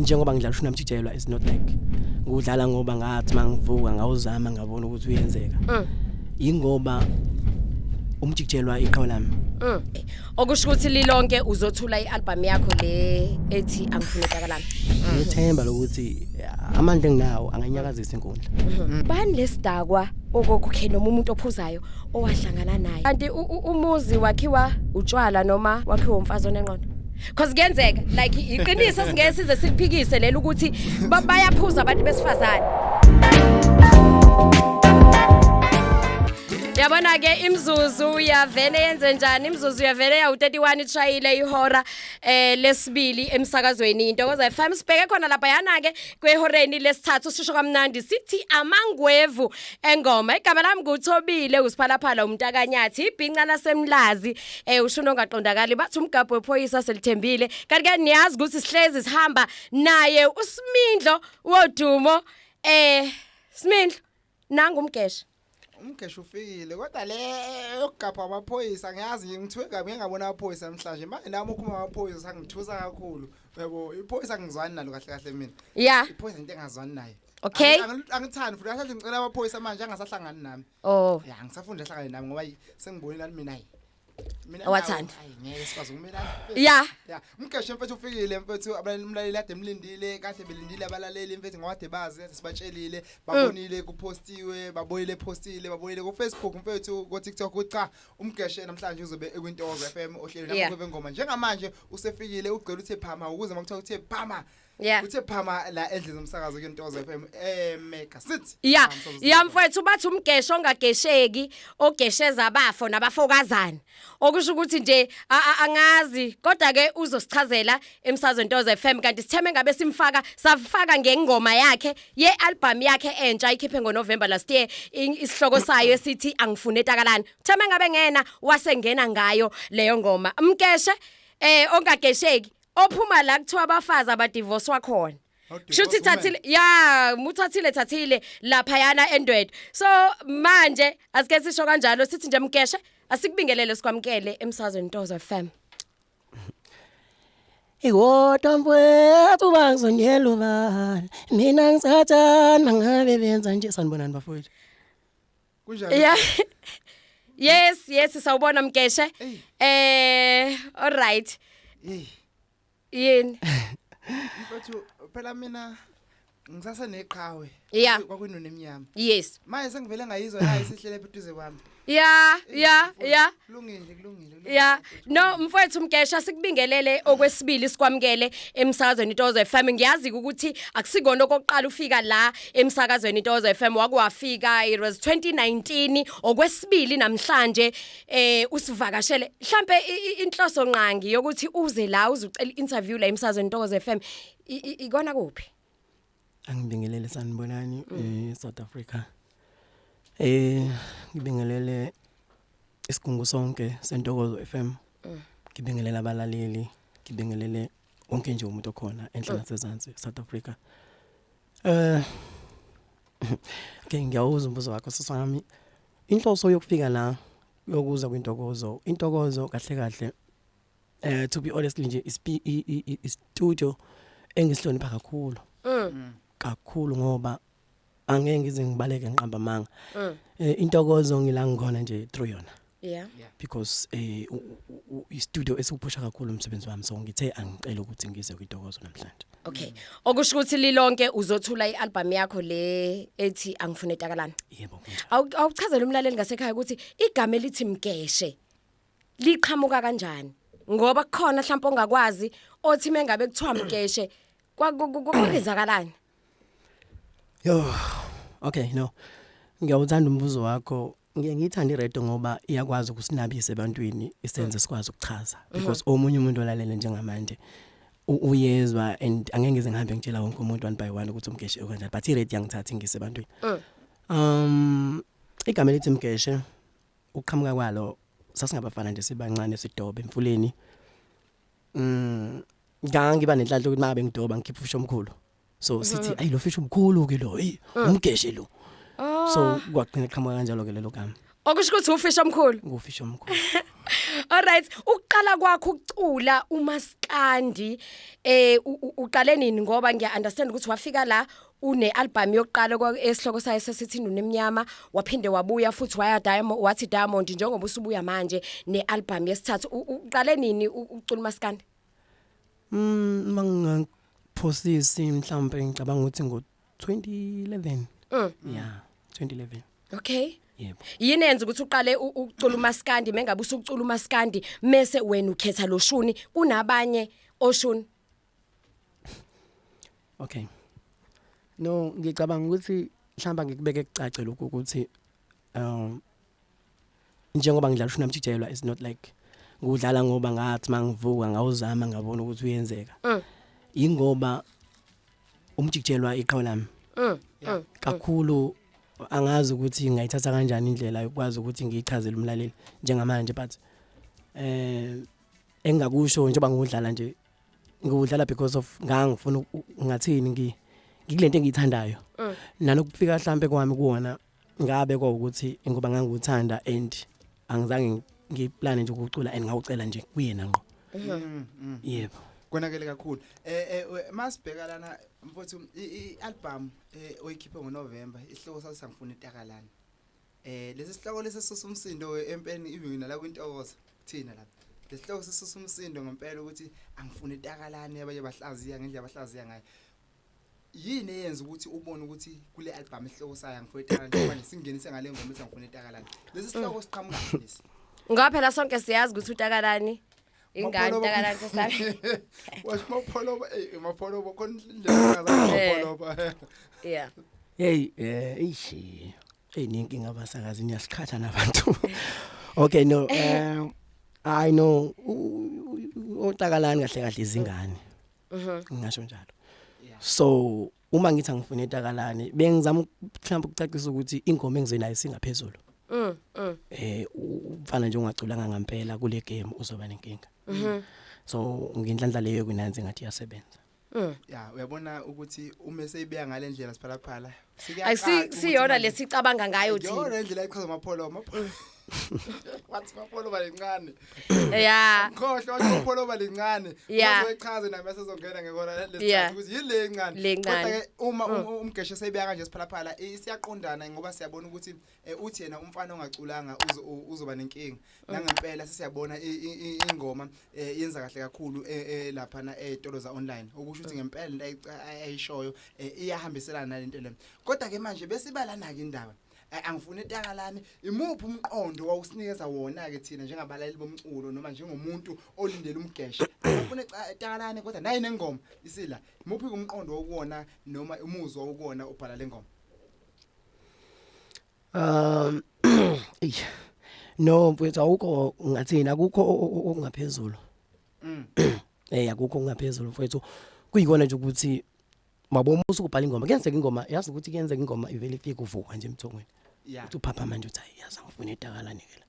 Njengoba ngidlala ushuna mjijelwa, it's not like ngudlala ngoba ngathi mangivuka ngawuzama ngabona ukuthi uyenzeka. Ingoba umjijelwa iqhawe lami. Okusho ukuthi lilonke uzothula ialbum yakho le ethi Angifuni Takalana. Ngithemba lokuthi amandla enginawo anganyakazisa inkundla. Bani lesidakwa okokukhe noma umuntu ophuzayo owahlangana naye? Kanti umuzi wakhiwa utshwala noma wakhiwa umfazi onengqondo? Cause kuyenzeka, like, iqiniso singeke size siliphikise lelo ukuthi bayaphuza abantu besifazane. Yabona ke, imzuzu yavele yenze njani? Imzuzu yavele yawu31 ishayile ihora lesibili emsakazweni Intokozo FM. Sibheke khona lapha yana ke kwehoreni lesithathu, sisho kamnandi sithi amangwevu engoma. Igama lami nguThobile uSiphalaphala umntakanyathi, ibhinca lasemlazi, usho ongaqondakali, bathi umgabho wephoyisa selithembile. Kanti ke niyazi ukuthi sihlezi sihamba naye uSimindlo wodumo. Simindlo, nangu umgesha. Umgesho ufikile, kodwa le yokugapha amaphoyisa, ngiyazi ngithiwe kabi, ngeke ngabona amaphoyisa namhlanje. Manje nami ukhuluma amaphoyisa sangithusa kakhulu, yabo. Iphoyisa ngizwani nalo kahle kahle mina. Iphoyisa into engazwani nayo. Angithandi futhi kahle. Ngicela amaphoyisa manje angasahlangani nami. Ya, ngisafunda ahlangane nami ngoba sengibonile nami mina, hayi mina Awathandi. Hayi, ngeke sikwazi ukumelana. Ya, umgesho mfethu ufikile mfethu. Umlaleli kade emlindile, kade belindile abalaleli mfethu, ngoba kade bazi, kade sibatshelile, babonile kupostiwe, babonile postile, babonile ku Facebook mfethu, ku TikTok ukuthi cha, umgeshe namhlanje uzobe ekwintokozo FM ohlelo lapho ngoma. Njengamanje usefikile, ugcwele, uthe phama ukuze makuthiwa uthe phama. Uthe phama la endlini zomsakazo kwintokozo FM eMega City. Ya mfowethu, bathi umgesho ongagesheki, ogesheza abafo nabafokazana. Okusho ukuthi nje angazi, kodwa ke uzosichazela emsazweni Ntokozo FM. Kanti sitheme ngabe simfaka, safaka ngengoma yakhe ye album yakhe entsha ikhiphe ngoNovember last year, isihloko sayo esithi Angifune Takalani. Theme ngabe ngena wasengena ngayo leyo ngoma. Mkeshe ongagesheki, ophuma la kuthiwa abafazi abadivorcewa khona. Shuthi thathile, ya, muthathile, thathile lapha yana endwedwe. So manje asike sisho kanjalo, sithi nje mkeshe, asikubingelele, sikwamkele emsazweni Ntokozo FM. Ikodwa mfowethu, bangizonyela ubani? Mina ngisathanda ngabe benza nje. Sanibonani bafowethu. Kunjani? Yeah. Yes, sawubona mkeshe. Ey. All right. Hey. Yini? Mfethu, phela mina ngisaseneqhawe kwakwinoni emnyama. Manje sengivele ngayizwa la isihlele eduze kwami. Ya. Kulungile, kulungile, kulungile. Ya, no mfowethu Mkesha, sikubingelele okwesibili, sikwamukele emsakazweni Intokozo FM. Ngiyazi ukuthi akusikona okokuqala ufika la emsakazweni Intokozo FM, wakwafika, it was 2019. Okwesibili namhlanje usivakashele. Mhlambe inhloso nqangi yokuthi uze la uzucela interview la emsakazweni Intokozo FM ikona kuphi? Angibingelele, sanibonani South Africa. Ngibingelele isigungu sonke sentokozo FM. Ngibingelele abalaleli, ngibingelele wonke nje umuntu okhona enhla nasezansi South Africa. Okay, ngiyawuzwa umbuzo wakho sisami. Inhloso yokufika la, yokuza kwintokozo, intokozo kahle kahle, to be honestly nje, studio engisihlonipha kakhulu. Kakhulu, ngoba angeke ngize ngibaleke ngiqamba amanga. Intokozo ngila ngikhona nje through yona. Because i-studio esiwuphusha kakhulu umsebenzi wami, so ngithe angicela ukuthi ngize kwintokozo namhlanje. Okay. Okusho ukuthi lilonke uzothula ialbum yakho le ethi Angifune Takalana. Yebo, kunjalo. Awuchazela umlaleli ngasekhaya ukuthi igama elithi Mgeshe liqhamuka kanjani? Ngoba kukhona mhlawumbe ongakwazi, othi mengabe kuthiwa Mgeshe kwakwenzakalani? Yo. Okay, no. Ngiyawuthanda umbuzo wakho. Ngiye ngiyithanda iradio ngoba iyakwazi ukusinabisa ebantwini, isenze sikwazi ukuchaza, because omunye umuntu olalele njengamanje uyezwa and angeke ngize ngihambe ngitshela wonke umuntu one by one ukuthi umgeshe kanjani, but iradio yangithatha ingise ebantwini. Igama elithi Mgeshe, uqhamuka kwalo, sasingabafana nje sibancane, sidobe emfuleni. Ngangiba nenhlanhla ukuthi mangabe ngidoba ngikhipha ufish omkhulu. So sithi, "Ayi, lo fish omkhulu ke lo, hey, umgeshe lo." So kwagcina qhamuka kanjalo ke lelo gama. Okusho ukuthi ufisha omkhulu. Ngufisha omkhulu. Alright, ukuqala kwakho ukucula umaskandi uqale nini, ngoba ngiya understand ukuthi wafika la une album yokuqala esihloko sayo sesithi Unemnyama, waphinde wabuya futhi waya Diamond, wathi Diamond, njengoba usubuya manje ne album yesithathu. Uqale nini ukucula umaskandi? Mangingaphosisi, mhlawumbe ngicabanga ukuthi ngo 2011. Yeah, 2011. Yebo. Yini yenza ukuthi uqale ukucula umaskandi, mengabe usucula umaskandi mase wena ukhetha lo shuni kunabanye oshuni? Okay. No, ngicabanga ukuthi mhlamba ngikubeke kucace lokhu ukuthi njengoba ngidlala ushuni Mjijelwa, it's not like ngudlala ngoba ngathi mangivuka ngawuzama ngabona ukuthi uyenzeka. Ingoba umjijelwa iqhawe lami. Kakhulu, angazi ukuthi ngayithatha kanjani indlela yokwazi ukuthi ngiyichazele umlaleli njengamanje, but engakusho, njengoba ngudlala nje, ngudlala because of ngangifuna ngathini, ngikulento engiyithandayo. Nanokufika mhlambe kwami kuwona ngabe kwawukuthi ngoba ngangiwuthanda and angizange ngiplan nje ukucula and ngawucela nje kuyena ngqo. Yebo. Konakele kakhulu. Masibheka lana, mfowethu, i-album oyikhiphe ngoNovember, isihloko sathi Sangifuna Itakalani. Lesi sihloko lesi sisusa umsindo empeleni, even nala kwintokozo thina lapha. Lesihloko sisusa umsindo ngempela ukuthi angifuni itakalani, abanye bahlaziya ngendlela abahlaziya ngayo. Yini eyenza ukuthi ubone ukuthi kule album isihloko sayo Angifuni Itakalani, njengoba nje singenise ngale ngoma ethi Angifuni Itakalani? Lesi sihloko siqhamuka lesi. Ngoba phela sonke siyazi ukuthi utakalani ingane, utakalani sesami. Washo mapholoba, mapholoba khona indlela mapholoba. Hey, ishi. Hey, ninkinga abasakazi, niyasikhatha nabantu. Okay, no, I know otakalani kahle kahle izingane. Ngingasho njalo. So uma ngithi angifune itakalani, bengizama mhlawumbe ukucacisa ukuthi ingoma engizenayo singaphezulu. Umfana nje ungaculanga ngempela kule game uzoba nenkinga. So nginhlanhla leyo kunanzi ngathi iyasebenza. Ya, uyabona ukuthi uma seyibeka ngale ndlela, siphalaphala. Akusiyona lesicabanga ngayo thina. Yona indlela ayichaza mapholo, mapholo. Wathi mapholo balincane. Khohlwa, wathi mapholo balincane. Uzoyichaza nami sezongena ngekona lesithathu ukuthi yile encane. Le encane. Kodwa ke uma umgeshe seyibeka kanje, siphalaphala, siyaqondana ngoba siyabona ukuthi uthi yena umfana ongaculanga uzoba nenkinga. Nangempela sesiyabona ingoma yenza kahle kakhulu lapha na ezitolo za online. Okusho ukuthi ngempela into ayishoyo iyahambiselana nalento le. Kodwa ke manje besibalana ke indaba. Angifuni itakalani, imuphi umqondo wawusinikeza wona ke thina njengabalaleli bomculo noma njengomuntu olindele umgeshe? Asifune itakalani, kodwa nayi nengoma isila. Imuphi umqondo wokuwona noma umuzwa wokuwona ubhala lengoma? Ey. No mfowethu, awukho, ngathini, akukho okungaphezulu. Akukho okungaphezulu, mfowethu. Kuyikona nje ukuthi maboma usukubhala ingoma, kuyenzeka ingoma, yazi ukuthi kuyenzeka ingoma ivele ifike uvuka nje emthongweni. Uthi uphapha manje uthi, hayi, yazi angifuni itakalani ke la.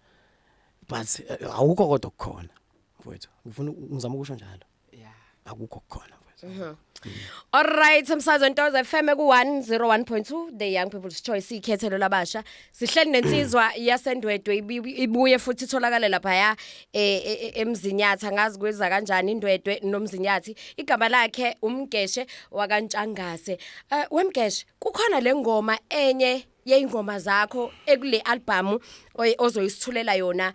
But awukho kodwa kukhona, mfowethu. Ngifuna ngizama ukusho njalo. Akukho kukhona, mfowethu. Alright, umsakazo Ntokozo FM ku 101.2, the young people's choice, ikhethelo labasha. Sihleli nensizwa yaseNdwedwe, ibuye futhi itholakale lapha ya eMzinyathi, angazi kweza kanjani iNdwedwe noMzinyathi. Igama lakhe uMgeshe wakaNtshangase. Wemgeshe, kukhona le ngoma enye yeingoma zakho ekule album ozoyisithulela yona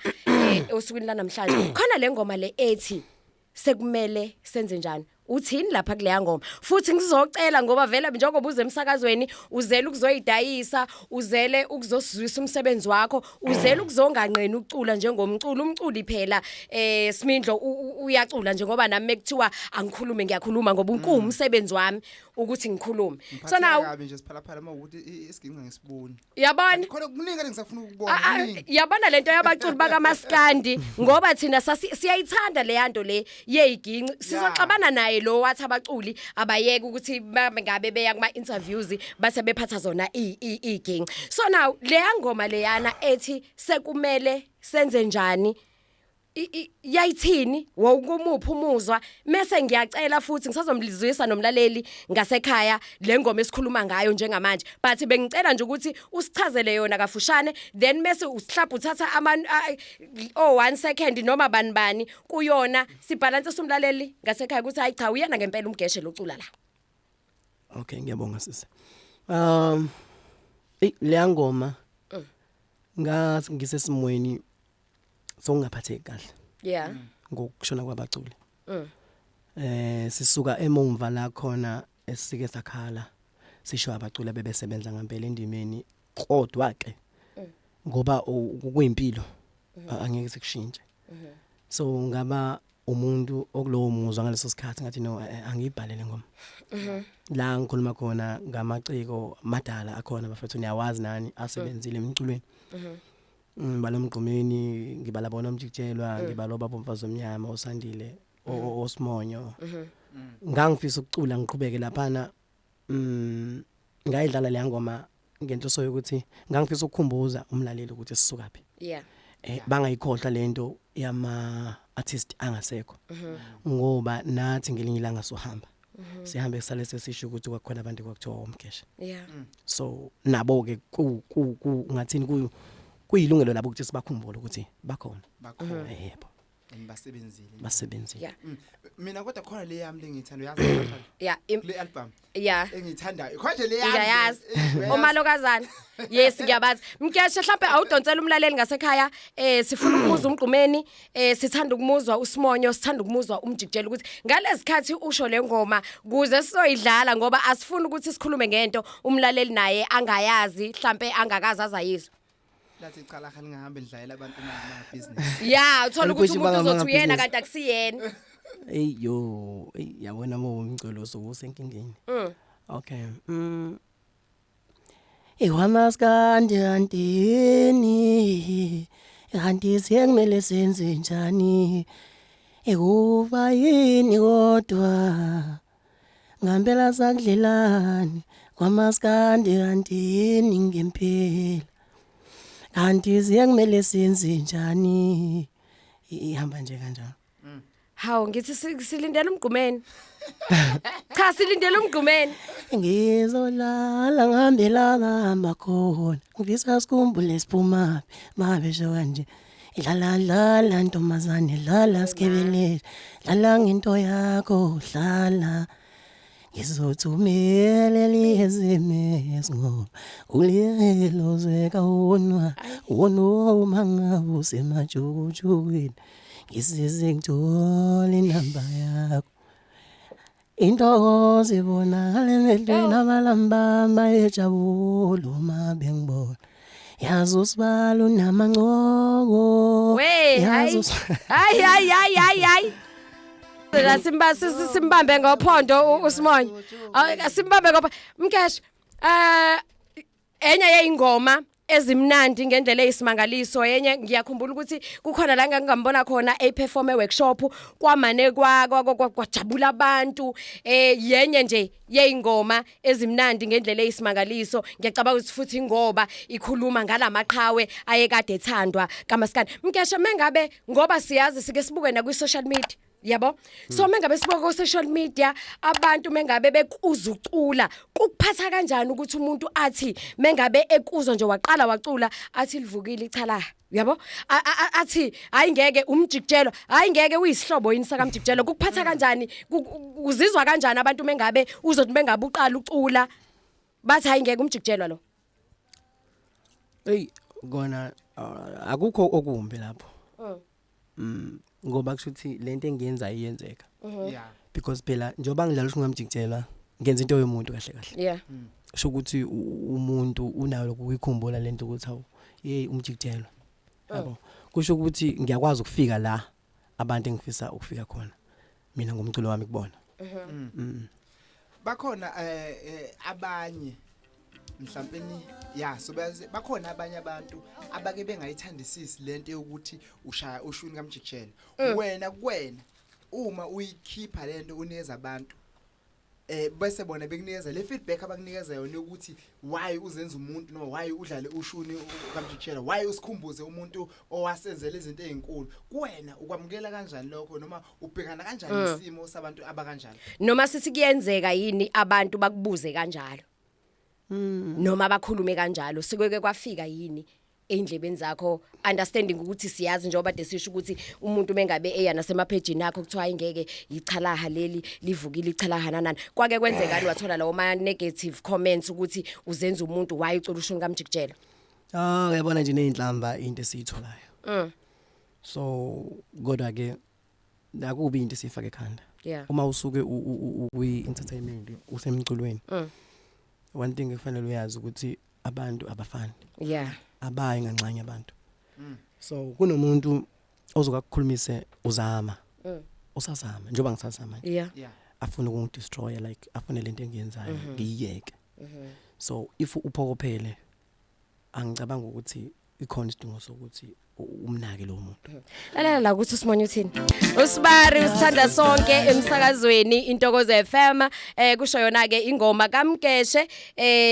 osukwini lanamhlanje. Khona le ngoma le ethi Sekumele Senze Njani. Uthini lapha kuleya ngoma? Futhi ngizocela, ngoba vele njengoba uze emsakazweni uzele ukuzoyidayisa, uzele ukuzosizwisa umsebenzi wakho, uzele ukuzonganqeni ukucula njengomculo. Umculi phela, Simindlo, uyacula nje, ngoba nami ekuthiwa angikhulume ngiyakhuluma, ngoba umsebenzi wami ukuthi ngikhulume. So now kabi nje, siphalaphala, mawukuthi isiginci ngisiboni. Yabona. Khona kuningi engisafuna ukubona. Kuningi. Yabona lento yabaculi bakamaskandi, ngoba thina siyayithanda le yanto le yeyiginci, sizoxabana naye lo wathi abaculi abayeke ukuthi ngabe beya kuma interviews base bephatha zona iginci. So now leya ngoma leyana ethi Sekumele Senze Njani. Yayithini, wawukumuphi umuzwa? Mase ngiyacela futhi ngisazomlizwisa nomlaleli ngasekhaya le ngoma esikhuluma ngayo njengamanje, but bengicela nje ukuthi usichazele yona kafushane, then mase usihlapha uthatha ama oh 1 second noma bani bani kuyona, sibhalance umlaleli ngasekhaya ukuthi hayi cha, uyena ngempela uMgeshe locula la. Okay, ngiyabonga sisi. Ey, leya ngoma ngathi ngisesimweni sokungaphatheki kahle ngokushona kwabaculi. Sisuka emumva la khona esike sakhala sisho abaculi abebesebenza ngempela endimeni, kodwa ke ngoba kuyimpilo angeke sikushintshe. So ngaba umuntu okulowo muzwa ngaleso sikhathi, ngathi no, angiyibhalele ngoma. La ngikhuluma khona ngamaciko madala akhona, bafethu, niyawazi nani, asebenzile emculweni. Ngibala uMgqumeni, ngibala bona uMjikijelwa, ngibala obaba uMfazi omnyama, osandile, osimonyo. Ngangifisa ukucula ngiqhubeke laphana. Ngayidlala le ngoma ngenhloso yokuthi ngangifisa ukukhumbuza umlaleli ukuthi sisuka phi. Bangayikhohlwa lento yama artist angasekho. Ngoba nathi ngelinye ilanga sohamba. Sihambe sale sesisho ukuthi kwakhona abantu kwakuthiwa uMgeshe. So nabo ke ku ku ngathini, ku kuyilungelo labo ukuthi sibakhumbule ukuthi bakhona. Bakhona. Yebo. And basebenzile. Basebenzile. Mina kodwa khona le yami lengiyithanda, uyazi lapha kule album engiyithandayo khona le yami. Ngiyayazi. Omalokazana, yes, ngiyabazi. Mkeshe, mhlawumbe awudonsela umlaleli ngasekhaya. Sifuna ukumuzwa uMgqumeni, sithanda ukumuzwa uSimonyo, sithanda ukumuzwa uMjikijelo, ukuthi ngalezikhathi usho le ngoma kuze sizoyidlala, ngoba asifuni ukuthi sikhulume ngento umlaleli naye angayazi, mhlambe angakazi azayizwa. Lathi cha, la lingahambe lidlalela abantu ama business. Ya, uthola ukuthi Aliphushe umuntu uzothi uyena business. Kanti akusiyena. Ey yo, ey, yabona mo umculo ususenkingeni. Okay. Iwamaskandi antini. Kanti siyekumele senze njani? Ekuba yini kodwa? Ngempela sakudlelani kwamaskandi, kanti yini ngempela? Kanti siyekumele senze njani? Ihamba nje kanjalo. Hawu, ngithi silindele uMgqumeni. Cha, silindele uMgqumeni. Ngizolala ngihambe la ngihamba khona, ngifisa sikhumbule siphumaphi, mabesho kanje. Dlala, dlala ntombazane, dlala sikebelele, dlala ngento yakho, dlala. Ngizothumela i-SMS ngoba ulelo zekawonwa wonoma ngabe usemajukujukwini, ngisize ngithole inamba yakho. Intokozo ibonakala emehlweni abalambamba ejabula uma bengibona. Yazi usibalo namancoko. We, Yazi hayi. Hayi, hayi, hayi, hayi, hayi. La simba simbambe ngophondo uSimonyo. Simbambe ngophondo. Mkesh, enye yeyingoma ezimnandi ngendlela eyisimangaliso, yenye ngiyakhumbula ukuthi kukhona la ngangambona khona eperform workshop, kwamane kwa kwajabula abantu. Yenye nje yeyingoma ezimnandi ngendlela eyisimangaliso. Ngiyacabanga ukuthi futhi ngoba ikhuluma ngalamaqhawe ayekade ethandwa kaMaskandi. Mkeshe, mengabe, ngoba siyazi sike sibuke na kwi social media, yabo, so mengabe sibuka ku social media abantu mengabe bekuzucula, kukuphatha kanjani ukuthi umuntu athi mengabe ekuzwa nje waqala wacula athi livukile ichala, yabo, athi hayi ngeke uMjikijelo, hayi ngeke uyisihlobo yini sakaMjikijelo? Kukuphatha kanjani? Uzizwa kanjani abantu mengabe uzothi mengabe uqala ucula bathi hayi ngeke uMjikijelwa lo? Hey, kona akukho okumbi lapho. Ngoba kusho ukuthi lento engiyenza iyenzeka. Because phela njengoba ngidlala usho ngamjikijela, ngenza into yomuntu kahle kahle. Kusho ukuthi umuntu unayo lokuyikhumbula lento ukuthi hawu, hey, uMjikijelwa. Yabo. Kusho ukuthi ngiyakwazi ukufika la abantu engifisa ukufika khona. Mina ngomculo wami kubona. Bakhona abanye mhlawumbe, ya, so bakhona abanye abantu abake bengayithandisisi lento yokuthi ushaya ushuni kaMjikijelo. Wena kuwena uma uyikhipha lento unikeza abantu. Bese bona bekunikeza le feedback abakunikeza yona ukuthi why uzenza umuntu, noma why udlale ushuni kaMjikijela, why usikhumbuze umuntu owasenzela izinto ezinkulu kuwena. Ukwamukela kanjani lokho, noma ubhekana kanjani nesimo sabantu abakanjalo? Noma sithi kuyenzeka yini abantu bakubuze kanjalo noma bakhulume kanjalo? Sikuke kwafika yini endlebeni zakho, understanding ukuthi siyazi njengoba desisho ukuthi umuntu mengabe eya nasemaphejini akho kuthiwa ingeke ichalaha leli livukile ichalaha nanani, kwake kwenzekani wathola lawo ma negative comments ukuthi uzenza umuntu, why ucula ushuni kaMjikijela? Ah, uyabona nje, nezinhlamba into esiyitholayo. So kodwa ke akubi into esifaka ekhanda. Uma usuke kwi entertainment, usemculweni, one thing ekufanele uyazi ukuthi abantu abafani. Abayi nganxanye abantu. So kunomuntu ozokakukhulumise uzama, usazama njengoba ngisazama nje, afuna ukungidestroy, like afune lento engiyenzayo ngiyiyeke. So if uphokophele, angicabanga ukuthi ikhona isidingo sokuthi umnake lo muntu. Lalela la ukuthi uSimonyo uthini. Usibari usithanda sonke emsakazweni Intokozo FM, kusho yona ke ingoma kaMkeshe,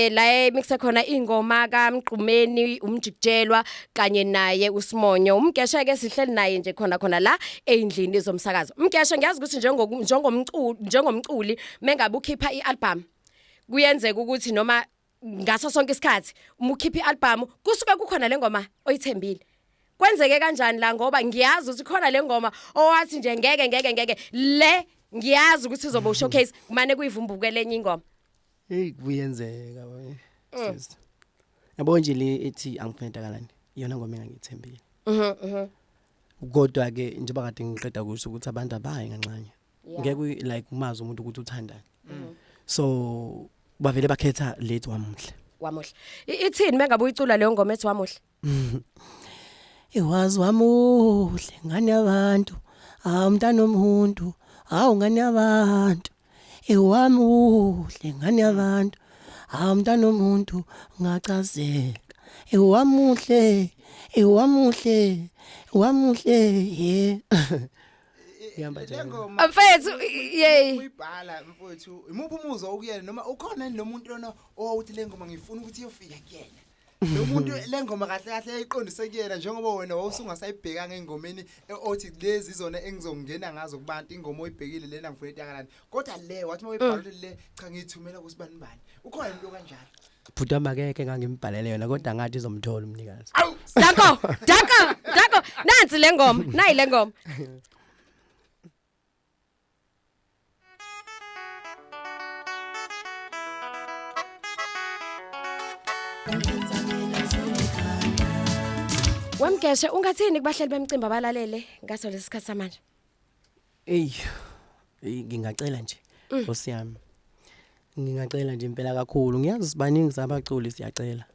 la emixe khona ingoma kaMqumeni umjikijelwa kanye naye uSimonyo. UMkeshe ke sihleli naye nje khona khona la endlini zomsakazo. Mkeshe, ngiyazi ukuthi njengomculi mengabe ukhipha ialbum, kuyenzeka ukuthi noma ngaso sonke isikhathi uma ukhipha ialbum kusuke kukhona lengoma oyithembile. Kwenzeke kanjani la? Ngoba ngiyazi ukuthi khona le ngoma owathi nje ngeke ngeke ngeke, le ngiyazi ukuthi izoba ushowcase, kumane kuyivumbuke lenye ingoma. Hey, kuyenzeka we sis. Yabo nje le ethi angifuna takalani, iyona ngoma engangithembile. mhm mhm Kodwa ke njengoba kade ngiqeda kusho ukuthi abantu abayi nganxanye, ngeke like umazi umuntu ukuthi uthandani, so bavele bakhetha lethi wamuhle. Wamuhle. Ithini mengabe uyicula leyo ngoma ethi wamuhle? Iwazi wamuhle ngane yabantu, hawu mntana omuntu, hawu ngane yabantu, iwamuhle ngane yabantu, hawu mntana omuntu, ngachazeka, iwamuhle, iwamuhle, iwamuhle, yeah. Ihamba Le njalo. ngoma Mfethu, yey. Uyibhala mfowethu, imuphi umuzwa okuyena, noma ukhona yini lo muntu lona owawuthi le ngoma ngifuna ukuthi iyofika kuyena, lo muntu le ngoma kahle kahle yayiqondise kuyena, njengoba wena wawusungasayibhekanga engomeni othi lezi izona engizongena ngazo kubantu, ingoma oyibhekile lena ngifuna itakalani, kodwa le wathi uma uyibhala uthi le cha, ngiyithumela kusibani bani? Ukhona umuntu kanjalo? Bhuti amakeke ngangimbhalele yona, kodwa ngathi izomthola umnikazi. Awu. Danko, danko, danko. Nansi le ngoma, nayi le ngoma. Wemgeshe, ungathini kubahleli bemcimbi abalalele ngaso lesi sikhathi samanje? Ey, ey, ngingacela nje, Nkosi yami. Ngingacela nje impela kakhulu. Ngiyazi sibaningi sabaculi siyacela.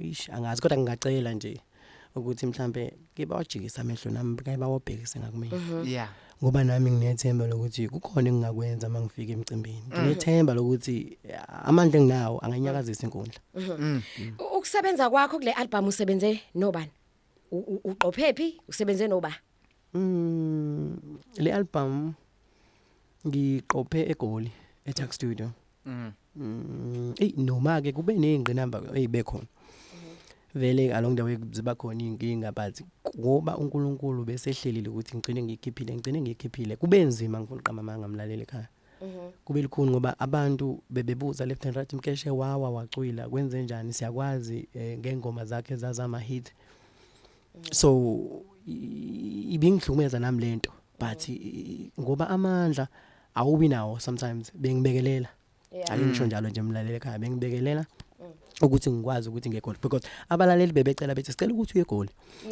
Ish, angazi, kodwa ngingacela nje ukuthi mhlambe ke bawajikisa amehlo nami, ke bawabhekise ngakumina. Ngoba nami nginethemba lokuthi kukhona engingakwenza mangifika emcimbini. Nginethemba lokuthi amandla enginawo anganyakazisa inkundla. Ukusebenza kwakho kule album, usebenze nobani? Uqophephi? Usebenze noba? Le album ngiqophe eGoli eTuck Studio. Ey, noma ke kube nezingqinamba ezibe khona. Vele along the way ziba khona inkinga, but ngoba uNkulunkulu besehlelile ukuthi ngigcine ngikhiphile, ngigcine ngikhiphile. Kube nzima, ngifuna uqamba amanga ngamlalela ekhaya. Kube likhuni ngoba abantu bebebuza left and right, Mkeshe wawa wacwila, kwenze njani? Siyakwazi ngengoma zakhe zazama hit. So ibingihlukumeza nami lento, but ngoba amandla awubi nawo sometimes, bengibekelela. Ake ngisho njalo nje mlaleli ekhaya, bengibekelela ukuthi ngikwazi ukuthi ngiye eGoli, because abalaleli bebecela bethi sicela ukuthi uye eGoli.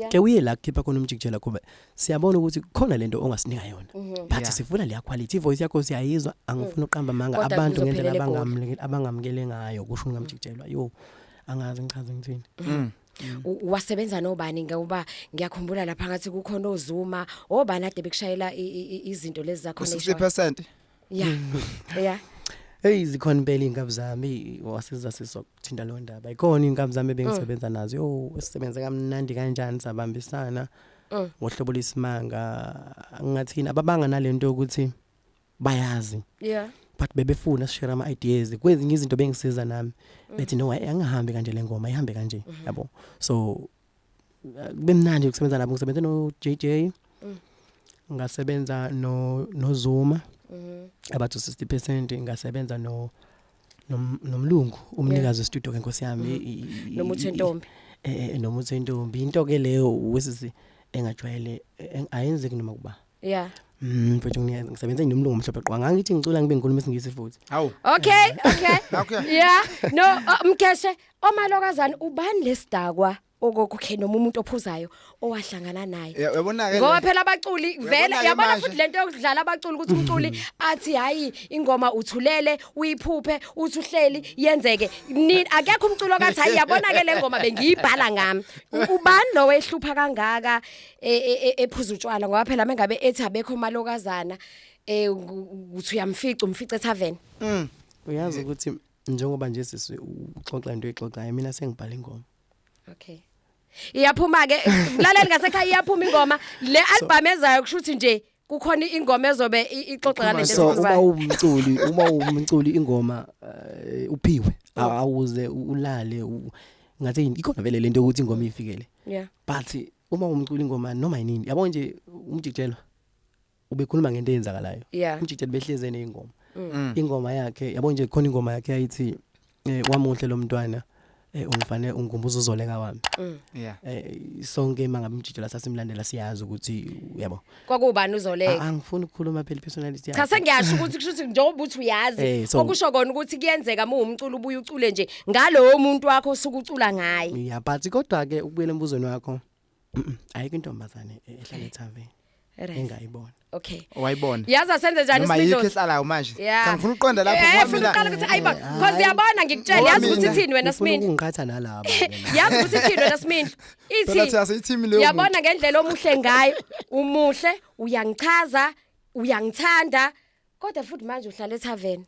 Ke uye la kukhipha khona umjikijela, kuba siyabona ukuthi khona lento ongasinika yona, but sifuna leya quality, voice yakho siyayizwa. Angifuni uqamba amanga. Kodwa Abantu ngendlela kuzophelela eGoli. abangamukele ngayo kusho ngamjikijelwa, yo, angazi ngichaze ngithini. Wasebenza nobani? Ngoba ngiyakhumbula lapha ngathi kukhona oZuma, obani ade bekushayela izinto lezi zakho? 60%. Yeah. Hey, zikhona impela iy'nkabi zami, wasiza sizokuthinta leyo ndaba. Ikhona iy'nkabi zami ebengisebenza nazo, yo, sisebenze kamnandi kanjani, sabambisana ngohlobo lwesimanga. Ngingathini, ababanga nalento yokuthi Bayazi. But bebefuna sishare ama ideas kwezinye izinto, bengisiza nami, bethi no, angihambi kanje, le ngoma ihambe kanje, yabo. So kube mnandi ukusebenza nabo. Ngisebenze no JJ, ngasebenza no Zuma abathi 60%, ngasebenza no nomlungu umnikazi westudio ke, nkosi yami. Nomuthi wentombi. Nomuthi wentombi, into ke leyo wesisi engajwayele, ayenzeki noma kuba. Mfethu, ngisebenze nomlungu omhlophe qwa, ngangithi ngicula ngibe ngikhuluma isiNgisi futhi. Hawu. Okay. Nakho. Yeah. No, Mkeshe, omalokazana ubani lesidakwa okokhe noma umuntu ophuzayo owahlangana naye? Uyabona ke. Ngoba phela abaculi vele Uyabona-ke yabona manje. futhi lento yokudlala abaculi, ukuthi umculi athi hayi, ingoma uthulele uyiphuphe, uthi uhleli yenzeke. Ni akekho umculo okathi hayi, yabona ke le ngoma bengiyibhala ngami. Ubani lo wehlupha kangaka ephuza utshwala? Ngoba phela mengabe ethi abekho malokazana, uthi uyamfica, umfica etavern. Uyazi ukuthi njengoba nje sisi uxoxa into oyixoxayo, mina sengibhala ingoma. Okay. Iyaphuma ke, mlaleli ngasekhaya, iyaphuma ingoma le album ezayo, kusho ukuthi nje kukhona ingoma ezobe ixoxa ngalento So uma esikhulumayo. uwumculi ingoma uphiwe, awuze ulale ngathi ikhona vele lento yokuthi ingoma ifikele. But uma umculi ingoma noma yinini, yabo nje umjijelwa ubekhuluma ngento eyenzakalayo. Umjijelo behleze nezingoma, ingoma yakhe, yabo nje khona ingoma yakhe yayithi wamuhle lo mntwana, ungifane ungikhumbuza uzoleka wami. Sonke mangabe umjijelo sasimlandela, siyazi ukuthi yabo. Kwakubani uzoleka? Angifuni ukukhuluma phela personality. Cha, sengiyasho ukuthi kusho ukuthi njengoba uthi uyazi, okusho kona ukuthi kuyenzeka uma umculo ubuye ucule nje ngalowo muntu wakho osuke ucula ngaye. Yeah, but kodwa ke ukubuyela embuzweni wakho, ayikho intombazane ehlala ethaveni engayibona. Okay. Wayibona. Yazi asenze njani, Noma yikho Simidlozi? ehlalayo manje. Cha, ngifuna ukuqonda lapho ngoba Funa mina uqala ukuthi ayiba, cause yabona, ngikutshela, Ngoba yazi ukuthi ithini wena Ufuna Simindi. ukungiqhatha nalaba ke la. Yazi ukuthi ithini wena Simindi. Phela Ithi thina siyithimi leyo. yabona ngendlela omuhle ngayo, umuhle, uyangichaza, uyangithanda, kodwa futhi manje uhlala ethaveni.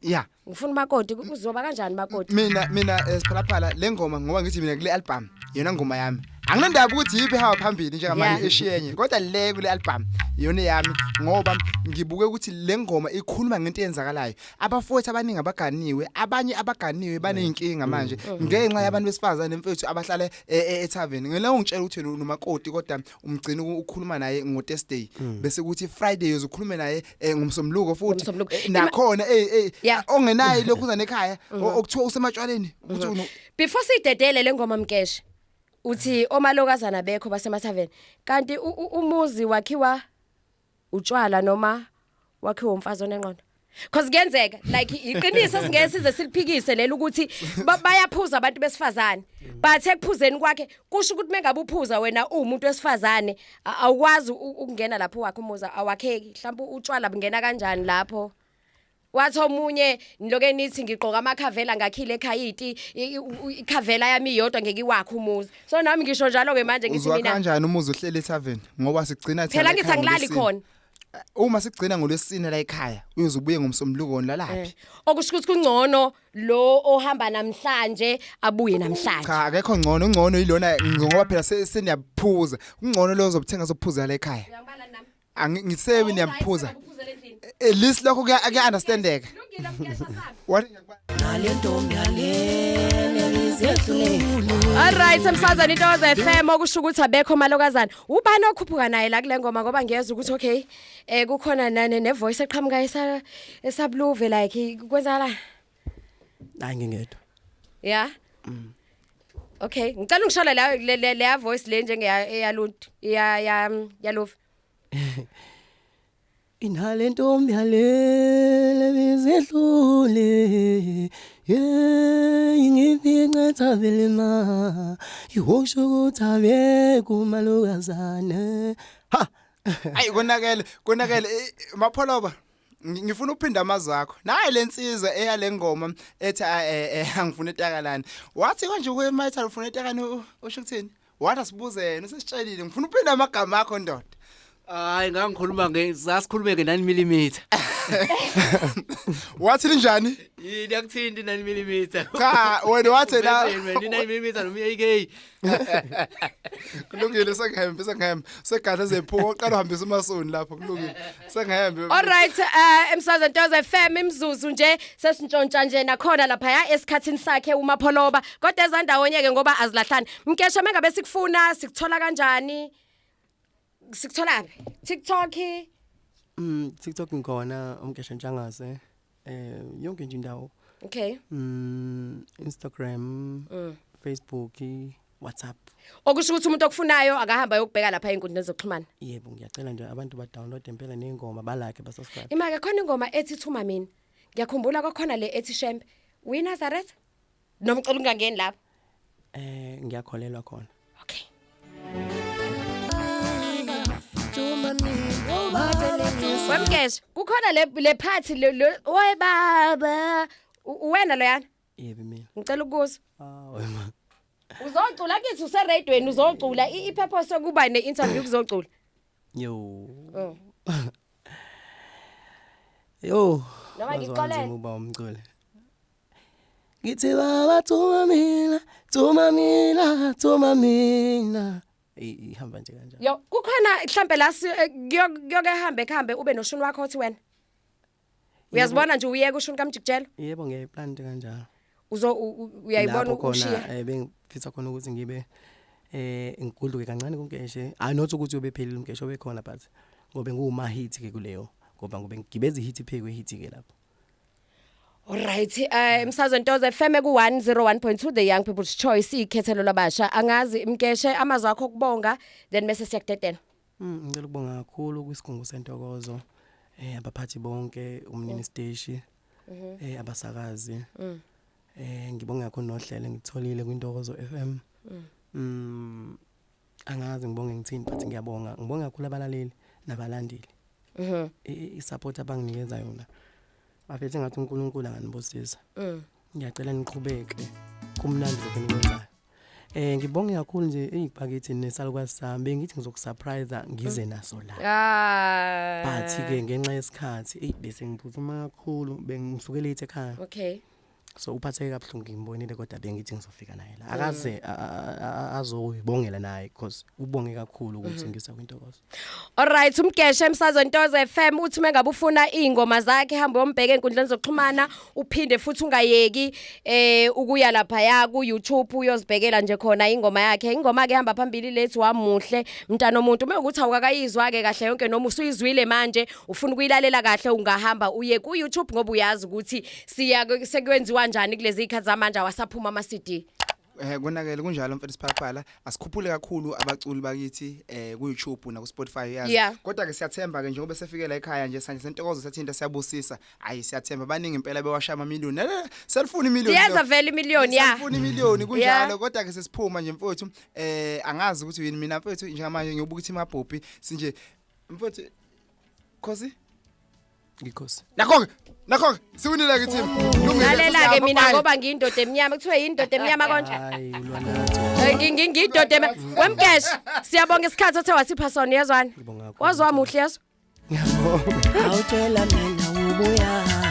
Ngifuna umakoti, uzoba kanjani makoti? Mina siphalaphala le ngoma, ngoba ngithi mina kule album yona ngoma yami. Anginandaba ukuthi yiphi ehamba phambili njengamanje eshiyenye, kodwa le kule album iyona yami, ngoba ngibuke ukuthi le ngoma ikhuluma ngento eyenzakalayo. Abafowethu abaningi abaganiwe, abanye abaganiwe baneyinkinga manje ngenxa yabantu besifazane mfethu abahlala ethaveni. Ngela ungitshela ukuthi wena unomakoti, kodwa umgcina ukhuluma naye ngo Thursday, bese kuthi Friday uzokhuluma naye ngomsombuluko futhi. Ngomsombuluko. Nakhona ongenayo lokhu uza nekhaya okuthiwa usematshwaleni ukuthi Before sidedele le ngoma, Mkeshe, uthi omalokazana bekho basemathaveni, kanti umuzi wakhiwa utshwala noma wakhiwa umfazi onengqondo? Cause kuyenzeka, like iqiniso singeke size siliphikise lelo ukuthi bayaphuza abantu besifazane, but ekuphuzeni kwakhe kusho ukuthi mengabe uphuza wena uwumuntu wesifazane, awukwazi ukungena lapho wakhe umuzi awakheki. Mhlawumbe utshwala bungena kanjani lapho? Wathi omunye, niloke nithi ngigqoka amakhavela, ngakhile ekhaya iti ikhavela yami iyodwa ngeke iwakhe umuzi. So nami ngisho njalo ke manje, ngithi Uzwakha mina kanjani umuzi uhleli ethaveni, ngoba sigcina thina phela la ngithi ekhaya angilali ngoLwesine. khona. Uma sigcina ngolwesine la ekhaya, uyoze ubuye ngomsombuluko, lalaphi? Okusho ukuthi kungcono lo ohamba namhlanje abuye namhlanje. Cha, akekho ngcono, ungcono yilona ngoba phela seniyaphuza, ungcono lo ozobuthenga zophuza la ekhaya. Uyangibala nami? Angisebi niyaphuza, at least lokho kuya understandeka. Lungile, Mkesha, sami. What? Alright, emsazweni Intokozo FM, okusho ukuthi abekho malokazana. Ubani okhuphuka naye la kule ngoma? Ngoba ngiyezwa ukuthi okay, kukhona nane ne voice eqhamuka esa esabluve, like kwenzakala. Hayi, ngingedwa. Yeah. Okay, ngicela ungishole la le voice le njenge eyaluntu ya ya yaluva. Inhale ntombi yalele bezedlule, ye ngifince thavelema ihosho ukuthi abekho malokazane, ha. Ayi, konakele, konakele, Mapholoba. Ngifuna ukuphinda amazwi akho naye lensizwa eyale ngoma ethi angifuna etakalani, wathi kanje kwemayitha ufuna etakani, usho ukuthini? Wathi asibuze yena, usesitshelile. Ngifuna uphinda amagama akho, ndoda. Hayi, ngangikhuluma nge sasikhulume nge 9 mm. Wathi linjani? Yini yakuthinta 9 mm. Cha, wena wathi la Wena 9 mm noma i-AK. Kulungile, sengihembe, sengihembe. Segadla zephuka, uqala uhambisa umasoni lapho, kulungile. Sengihembe. Alright, emsazweni Ntoze FM, imzuzu nje sesintshontsha nje nakhona lapha ya esikhathini sakhe uMapholoba, kodwa ezandawonye ke ngoba azilahlani. Mkesha, mengabe sikufuna sikuthola kanjani? Sikuthola phi? TikTok? TikTok ngikhona, uMkeshe Ntshangase. Yonke nje indawo. Instagram, Facebook, WhatsApp. Okusho ukuthi umuntu okufunayo akahamba yokubheka lapha einkundleni zokuxhumana. Yebo, ngiyacela nje abantu ba download impela nengoma, ba like, ba subscribe. Imake khona ingoma ethi Thuma Mina. Ngiyakhumbula kwakhona le ethi Shembe. UyiNazareth? Noma ucela ungangeni lapho? Ngiyakholelwa khona. Okay. Thuma mina. Wemkeshe, kukhona le party le oy baba. Uwena loyana? Yebo, mina. Ngicela ukuzwa. Ah, wema. Uzocula kithi useradweni, uzocula. I-purpose yokuba ne-interview kuzocula. Yo. Oh. Yo. Noma Waze ngikuxolele. wanzima ukuba umculi. Ngithi baba, thuma mina, thuma mina, thuma mina. Ihamba nje kanjalo. Yo, kukhona mhlambe la kuyoke hambe kuhambe ube noshuni wakho othi wena. Uyazibona nje uyeke ushuni kaMjikijelo? Yebo, ngiyayiplan nje kanjalo. Uzo uyayibona Lapho khona, ushiya. Bengifisa khona ukuthi ngibe ngigudluke kancane kuMkeshe. Hayi, not ukuthi ubephelile uMkeshe, obekhona, but ngobe nguwuma hit ke kuleyo, ngoba ngobe ngigibeza hit phekwe hit ke lapho. Alright, emsazweni Ntoze FM ku 101.2, the young people's choice, ikhethelo labasha. Angazi Mkeshe, amazwi akho okubonga, then bese siyakudedela. Ngicela ukubonga kakhulu kwisigungu sentokozo, abaphathi bonke, umnini station, abasakazi. Ngibonga kakhulu nohlelo engitholile kwintokozo FM. Angazi ngibonge ngithini, but ngiyabonga. Ngibonga kakhulu abalaleli nabalandeli. I support abanginikeza yona. Bafethu, ngathi uNkulunkulu anganibusisa. Ngiyacela niqhubeke. Kumnandi lokho enikwenzayo. Ngibonge kakhulu nje eyiphakathi nesalukwazi sami, bengithi ngizokusurprise ngize naso la. But ke ngenxa yesikhathi, ey, bese ngiphuthuma kakhulu, bengisuke late ekhaya. So uphatheke kabuhlungu, ngimbonile, kodwa bengithi ngizofika naye la. Akaze azoyibongela naye, because ubonge kakhulu ukuthi ngisa kwintokozo. Alright, uMkeshe emsazweni Ntoze FM uthi mengabe ufuna izingoma zakhe hamba uyombheka enkundleni zokuxhumana, uphinde futhi ungayeki ukuya lapha ya ku YouTube uyozibhekela nje khona ingoma yakhe. Ingoma ke hamba phambili lethi Wamuhle Mntana omuntu. Uma ukuthi awukakayizwa ke kahle yonke noma usuyizwile manje ufuna ukuyilalela kahle, ungahamba uye ku YouTube, ngoba uyazi ukuthi siya sekwenziwa kanjani kulezi zikhathi zamanje, awasaphuma ama CD. Konakele kunjalo, mfethu Siphalaphala, asikhuphule kakhulu abaculi bakithi ku YouTube na ku Spotify, yazi. Kodwa ke siyathemba ke, njengoba sefike la ekhaya nje, sanje sentokozo sathinta siyabusisa. Hayi, siyathemba baningi impela bewashaya ama million. Selifuna imillion. Iyeza vele imillion, ya. Selifuna imillion, kunjalo, kodwa ke sesiphuma nje, mfowethu. Angazi ukuthi yini mina, mfowethu, njengamanje ngiyobuka ithi mabhobhi sinje, mfowethu. Khosi. Ngikhosi. Nakho ke, nakho ke siwinile ke team. Lalela ke mina, ngoba ngiyindoda emnyama, kuthiwe yindoda emnyama konje. Hayi, ulwa nathi. Ngiyindoda emnyama. Wemkesh, siyabonga isikhathi othe wasipha sona, yezwana. Ngibonga kakhulu. Wazwa muhle, yezwa. Ngiyabonga. Awutshela mina ubuyaphi.